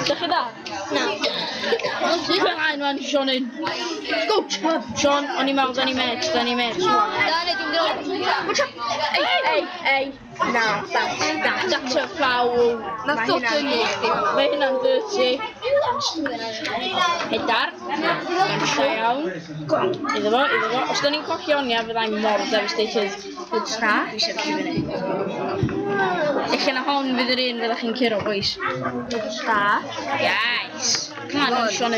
Dych chi dda? Na. Ymlaen wan, Sean. Go, Chubb! Sean, o'n i'n meddwl, da ni match, da ni match. Na, na, dwi'n gwybod. Ei, ei, ei. Na, that's, That's a foul. Nath dod yn i chdi. Mae hynna'n dirty. Pedar. Da iawn. Iddo fo, iddo fo. Os da ni'n colli onia, fyddai'n mor devastated. Da. Dwi sefyll i fyny. Eich na hon fydd yr un fyddech chi'n curo, boys. Da. Yes! Come on, Sean.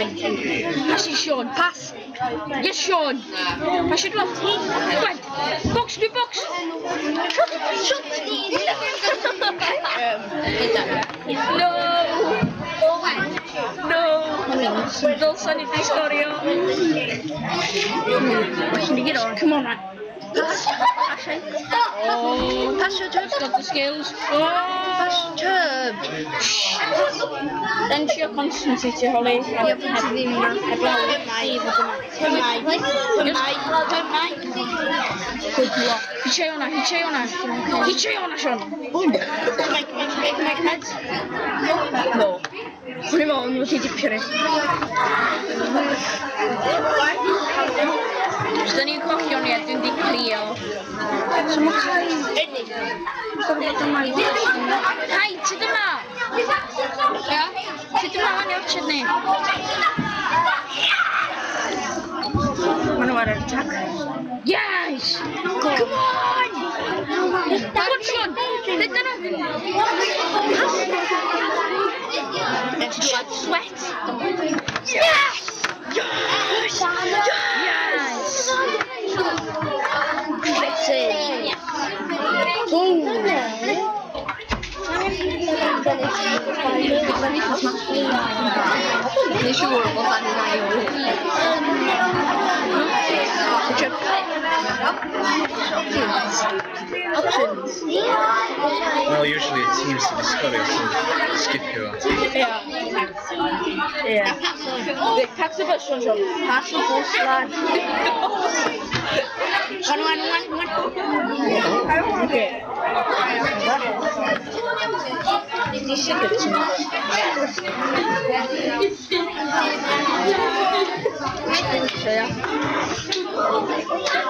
Pass i Sean. Pass. Yes, Sean. Pass it off. Go on. Box, dwi box. Shot, shot. No! No! Dylsan ni di sgorio. Come on, man. Pass. Oh, Pass your he's got the skills. Oh! Pass Chubb. Then trio concentrate, Holly. Ie, pwy ti ddim na. Heblaw, i fod yma. Pymau. Pymau. Pymau. Good luck. Hitio hwnna, hitio hwnna. Hitio hwnna, Sean. Pymau, pymau, pymau, pymau. No. O'n i'n meddwl nhw wedi dipio ni. Os da ni'n colli o'n i, dwi'n di crio. So mae Kai... Hai, ti dyma! Ia? Ti dyma fan i orchard ni. Maen nhw ar yr attack. Yes! Come on! Come on, Sean! Dyna! Sweat, sweat! Yes! Yes! Yes! Pretty. Boom! Dwi'n siŵr bod dan ni'n ail. Options. Options. Well, usually a team sydd wedi sgorio sy'n skipio. Yeah. Yeah. Pass the bus, Sean, Sean. Pass the bus, lad. One, one, one, one. Okay. Di siŵr ti'n Ia.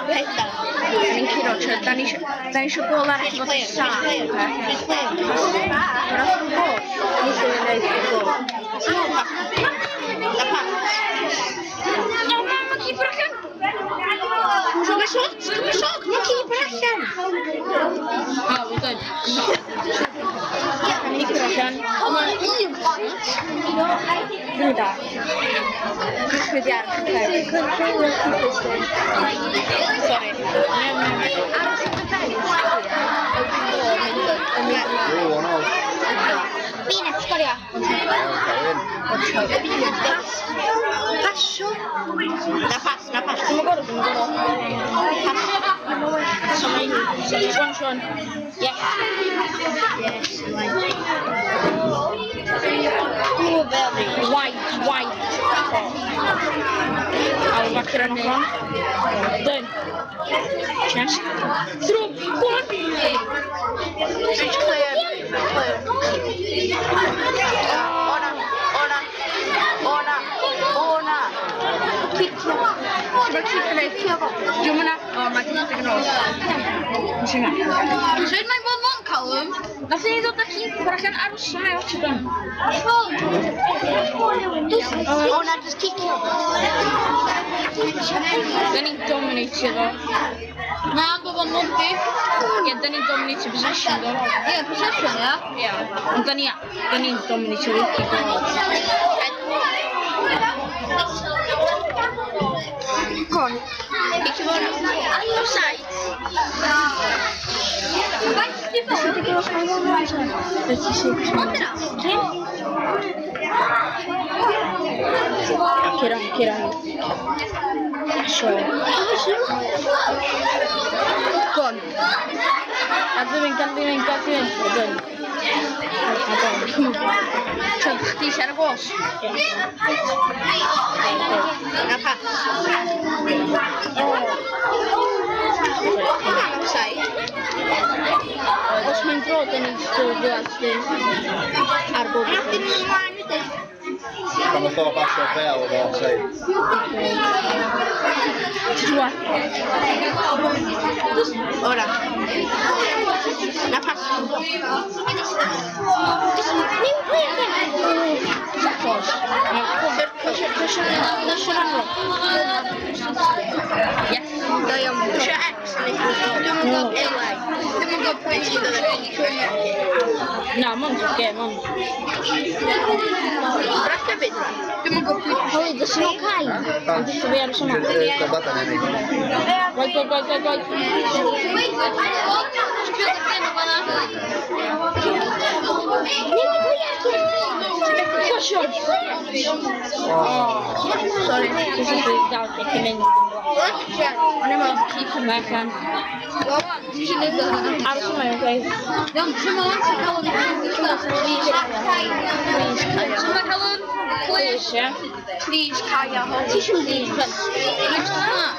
Pedar. Ni'n curo, Chubb. Da ni isio gol arall i fod yn saff, oce? Mae'r off y gol. Ni eisiau gwneud y gol. Na pass. No, ma, ma keeper allan! Cymryd shot, cymryd shot, mae keeper allan. Ah, well done. Keeper allan. Mae'n un pwynt. Dwi'n da. Wedi ar Sorry. Aros yn y pen. Oh, one all. Fi na sgorio. Iawn, Carwyn. Pass. Pasio. Na pass, na pass. Dwi'n gwybod, dwi'n gwybod. Pass. Sean, Sean. Yes. Yes, like. Dwi'n fel ni. White, white. I'll back it on one. Done. Chest. Throw. Go on. It's clear. Clear. O na, o na, o na, o na. Cicio. Ti'n cicio neu? Dwi'n mynd. O, mae cicio yn ôl. Ti'n Sut mae'n bod mon, Callum? Nath ni ddod â keeper allan aros yma i watch it. O na, just cicio. Da ni'n dominatio ddo. Na, bod o'n lwgu. Ie, da ni'n dominatio possession ddo. Ie, possession, ia. Ie. Ond da ni'n dominatio lucky goal. Go on. Cicio fo'n offside. 36 minutes. Curo, curo. So. Go on. Gad fi mynd, gad fi mynd, gad fi mynd. Done. Come on. Chubb, chdi sy ar y gos. Na pass. Hwnna'n offside. Os mae'n dro, da ni'n still dod ar bob Nath dyn nhw'n ymlaen wedyn. Pan nath o basio bel oedd o offside. Ti drwad. O na. Na pas. New player then. Pause. Push it, push it, push it. Yes. Da iawn. Push X. Dwi'n yn gwybod Eli. Dwi'n yn gwybod pwy ti ddod. Na, mond game, mond. Brac hefyd. Dwi'n yn gwybod pwy. Holly, does no Kai. Pam? Fi ar y sona. Gobatan ennill. Right, right, right, right, right. New player. Push on. Oh. Sorry. This is the dal lle ti'n mynd. O'n i'n meddwl Keep him back on. Ti eisiau neud o? Ar y sona, okay. Iawn, ti'n meddwl ti cael yn Please. Please, Kaya. Ti'n cael yn Please, yeah. Please, Kaya. Ti eisiau please.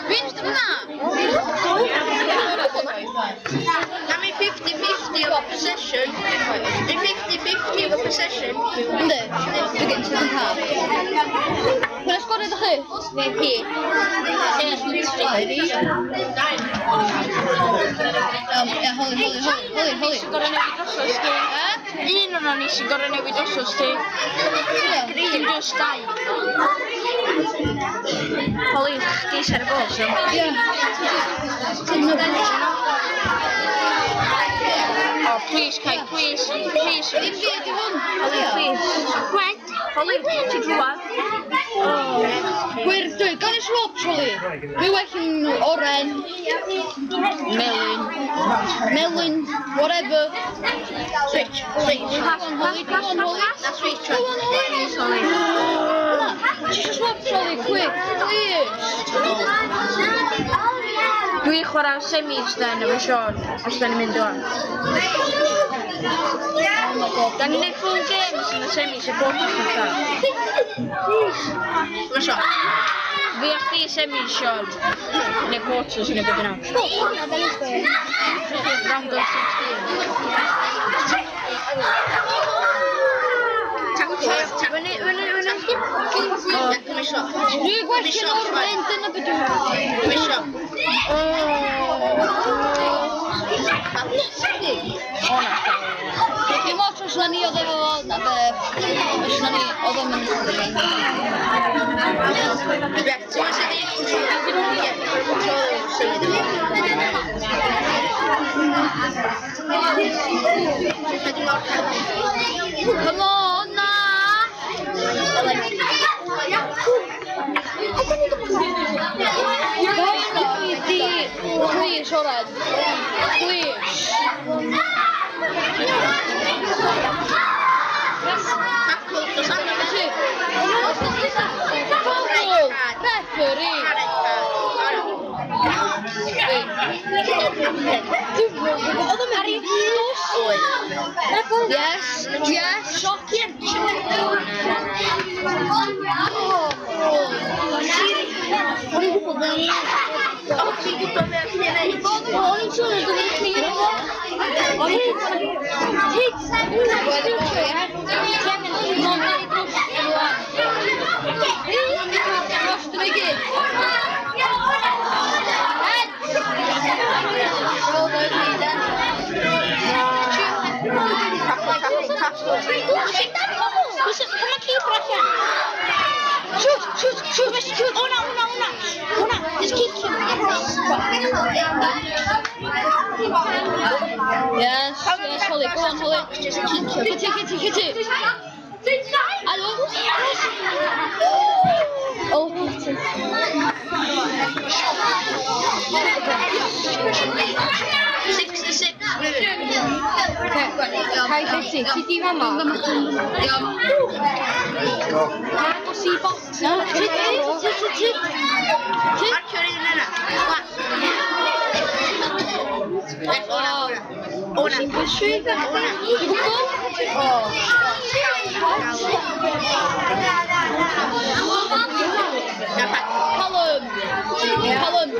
Fi'n just yna. Na mi 50-50 efo possession. Ni 50-50 efo possession. Yndi, dwi'n gen ti'n cael. Pwy'n sgorio ydych chi? Neu hi. Ie, holi, holi, holi, holi, holi. Sy'n gorau newid drosos ti. Un o'n ni sy'n gorau newid drosos ti. Dim just dau. Holly, chdi sy'n ar y bol, so. Ie. Oh, please, Kai, please, please. Dim fi ydi hwn. Holly, please. Wait. Holly, ti drwad. Oh. Gwyrdd dwi, gawn ni swap, Holly. Dwi well yn oren, Melyn. melyn, whatever. Switch. Switch. Go on, Holly, go on, Holly. Na switch. Go on, Holly. Please, Holly. Ti eisiau swap, Holly, quick, please. Dwi'n chwarae semis then efo Sean, os da ni'n mynd o'n. Oh my God. Da ni'n neud full games yn y semis y quarters nesa. Mae shot. Fi a chdi semis, Sean. Neu quarters neu beth bynnag. Round of 16. Tackle, tackle. Fyny, fyny, fyny. Ie, cymryd shot. Dwi'n gwell yn oren, dyna beth dwi'n Cymryd shot. O na. Dim ots os na ni oedd efo fo, na be. Os na ni oedd o'n mynd. Ie, ti'n meddwl sydd i control? Ie, control symud yma. Ydy mor Come on, na! Di, please, oren. Please. Tackle, dos allan. Ti. Foul! Referee! Red card. Oedd o'n mynd i Oedd. Yes, yes. O, ti'n gwybod beth ti'n neud? O'n i'n siŵr oedd o'n clear efo. O'n i'n... Dros i gyd. Tackle, tackle, tackle. Come on, keeper allan. Shoot, shoot, shoot, shoot. O na, o na, o na. O na, just kick him. Yes, yes, Holly, go on, Holly. Just kick him. Hit it, hit it, hit it. Hello. Oh, hit it. 66. Kai, hit it. Ti di fama? Iawn. Go. O si box. No, hit it, hit it, hit it. Marcio'r un yna. Yes, o na, o na. O na. O na. O. Na, pa. Callum. Callum,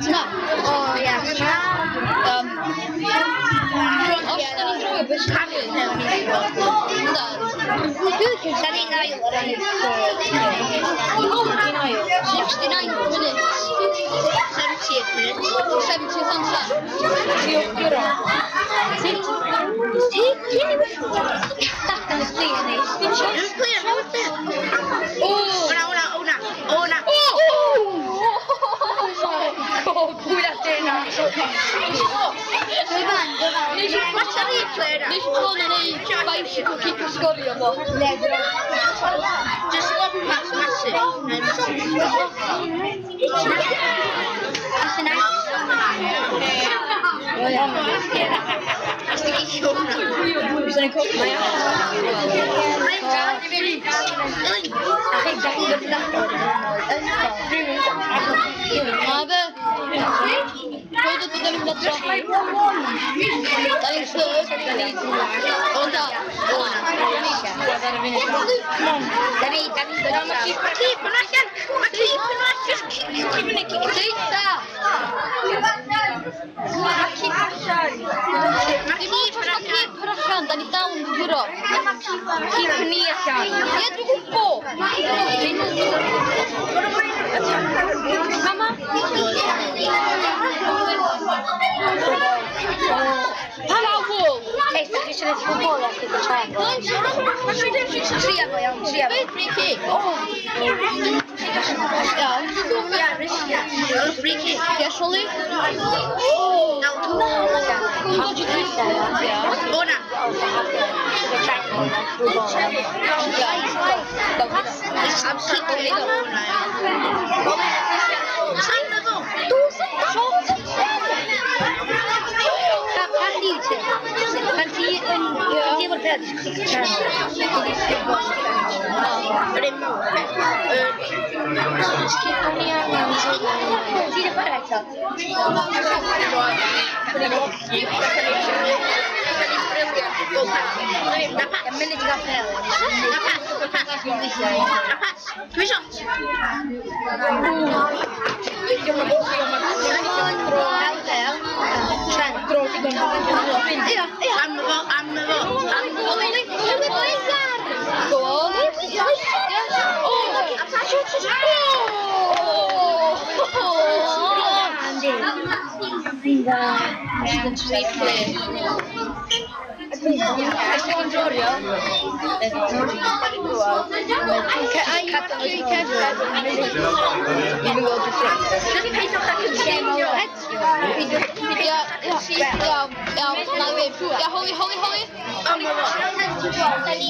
na. O, ie. Os da ni'n drwy, beth sy'n digwydd? Da ni'n ail ar ein Yn 69 minutes. 70th minute. 70th amser. Ti It was clear, how was it? Oh! Hwnna, hwnna, hwnna, hwnna. Oh! Oh my God, pwy na dyna? Dwi'n fan. Watch the replay now. Nes i bron yn ei bicycle kick o sgorio fo. Just one pass, massive. That's a nice. Os ti'n gicio hwnna. Na fe. Pwy dod bod yn mynd adra? Da ni'n third. O da. O na. Da ni Mae keeper yn allan! Mae keeper yn allan! Just cicio i fyny, cicio. Deitha! Mae keeper allan. Mae Dim ots keeper os mae allan. keeper allan, da ni down yn guro. Keeper ni allan. Ie, dwi'n gwybod. Mama? Foul! Ei, da chi eisiau gwneud ffwbol ar kick y triangle? Tria fo, iawn, tria fo. Beth free kick? Oh. Iawn. Free kick. Yes, Holly? Oh. O na. I'm kicking it hwnna. Sa'n meddwl? Pa lliw ti? Pan ti yn... Pan ti efo'r pêl, jyst click triangle. Yr un mawr. Ti di chwarae eto? Na pass. Y munud i gael pêl. Na pass. Na pass. Na pass. Dwi shot. Gael pêl. Trent. Ia, ia. Am fo, am fo, am fo. Go on. Yes. Oh. Oh. Replay. Ys ti'n sgorio? Just peidiwch â continue. Ia, ia, iawn, iawn, na ddim. Ia, Holly, Holly, Holly. Am fo.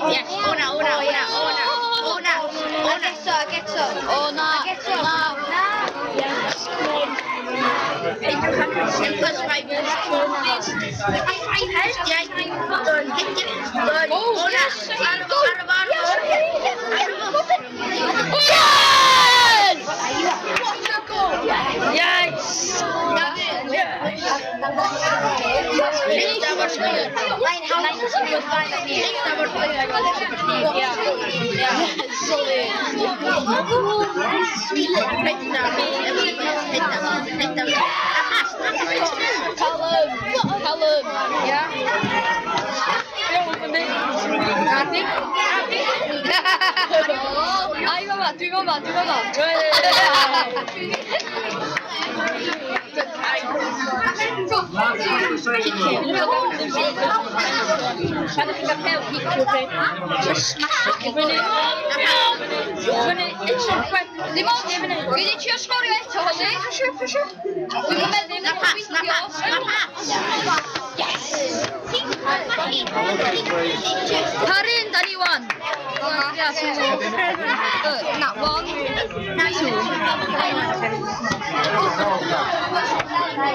Yes, hwnna, hwnna, hwnna, hwnna. Hwnna, hwnna. Eto, ag eto. O, na, na. Peidiwch â continue. Plus 5 minutes. Yeah, done. Done. Oh, Hwnna. yes. Ar fo, ar fo, ar fo. Ar fo. Yes! Yes! Rheda fo'r player. Rheda fo'r player. Yeah. Solid. Rheda, rheda, rheda. Na pass, na pass. Callum, Callum. Yeah. Adi? Ai fama, dwi fama, dwi fama. Pan ydych chi'n cael pêl, cicio chi. Just smash it. Fyny. Fyny. Dim ond, gei di trio sgorio eto, Holly. Dwi'n meddwl Na pass, na pass, na pass. Yes! Par un, da ni wan? Na, 1, 2.